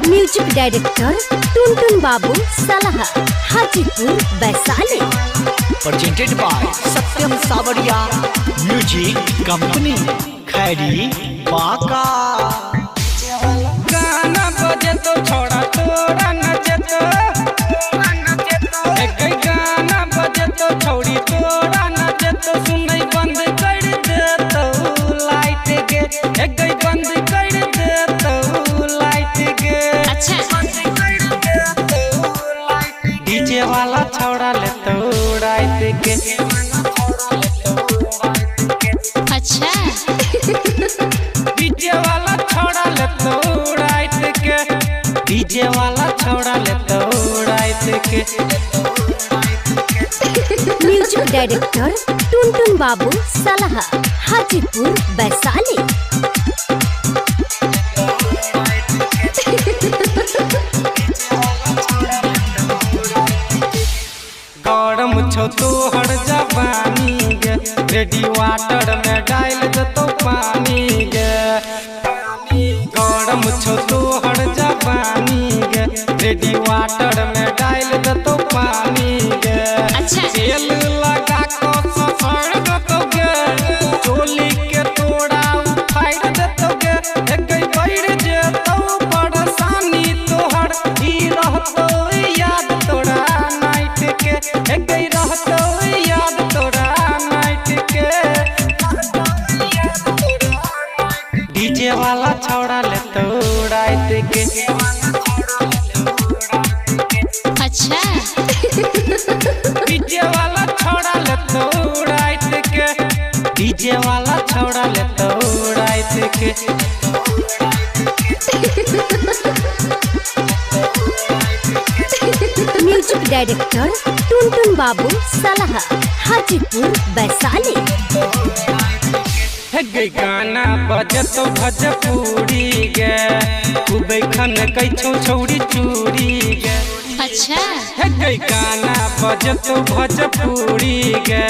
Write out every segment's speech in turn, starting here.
Music director Tuntun बाबू सलाहा, Hajipur, Vaishali. Presented by Satyam Sawaria music company, Khairi Banka. गाना बजे तो छोड़ा तोरा नचे तो, एक गाना बजे तो छोड़ी तोरा नचे तो, सुनई बंद कर दे तो लाइट के, एक बंद कर दे तो लाइट के। अच्छा। डीजे वाला छोड़ा ले तो रात के। अच्छा। डीजे वाला छोड़ा ले तो रात के, डीजे वाला छोड़ा ले तो रात के। म्यूजिक डायरेक्टर टुनटुन बाबू सलाहा, हाजीपुर, वैशाली। गरम छौ तोहर जवानी गे, रेडी वाटर में डाल देतो पानी गे। गरम छौ तोहर जवानी गे, रेडी वाटर में डाल देतो पानी गे। अच्छा। तेल लगा के सफर देतो गे, चोली के तोड़ा उखाड़ देतो गे। एक बैठ जेतो परेशानी तोहर, ई रहतो याद तोरा नाइट के, एक रहतो याद तोरा नाइट के। डीजे वाला छोड़ा ले तो रात के। अच्छा। डीजे वाला छोड़ा ले तो रात के, डीजे वाला छोड़ा ले तो रात के। म्यूजिक डायरेक्टर टुनटुन बाबू सलाहा, हाजीपुर, वैशाली। हे गे गाना बजे तो भोजपुरी गे, खूबे खन कै छौ छौरी चूड़ी गे। अच्छा। हे गे गाना बजे तो भोजपुरी गे,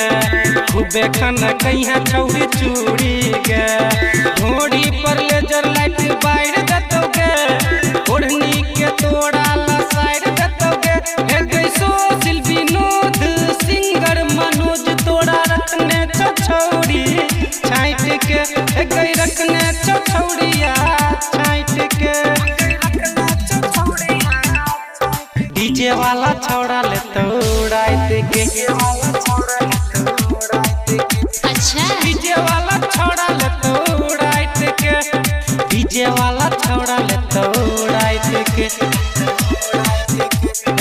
खूबे खन कहिया छौरी चूड़ी गे। घोड़ी पर लेजर लाइट बार देतो गे, ओढ़नी के तोड़ा लसार देतो गे। हे गे सोशिल विनोद सिंगर मनोज तोड़ा रखने छौ छौरी छाँट के, हे गे रखने छौ छौरिया छाँट के। डीजे वाला छोड़ा ले तो रात के। अच्छा। डीजे वाला छोड़ा ले तो रात के, डीजे वाला छोड़ा ले तो रात के।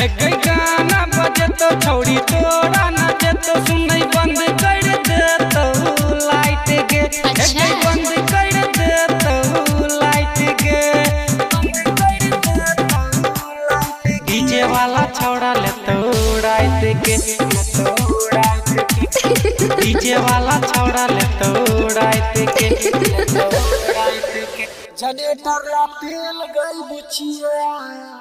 एक गाना बजे तो छौड़ी तोरा नचे तो, सुनई बंद कर दे तो लाइट के, अच्छा। एक बंद कर दे तो लाइट के। डीजे वाला छोड़ा ले तो रात के, डीजे वाला छोड़ा ले तो रात के। जनरेटर ला तेल गई बुचिया।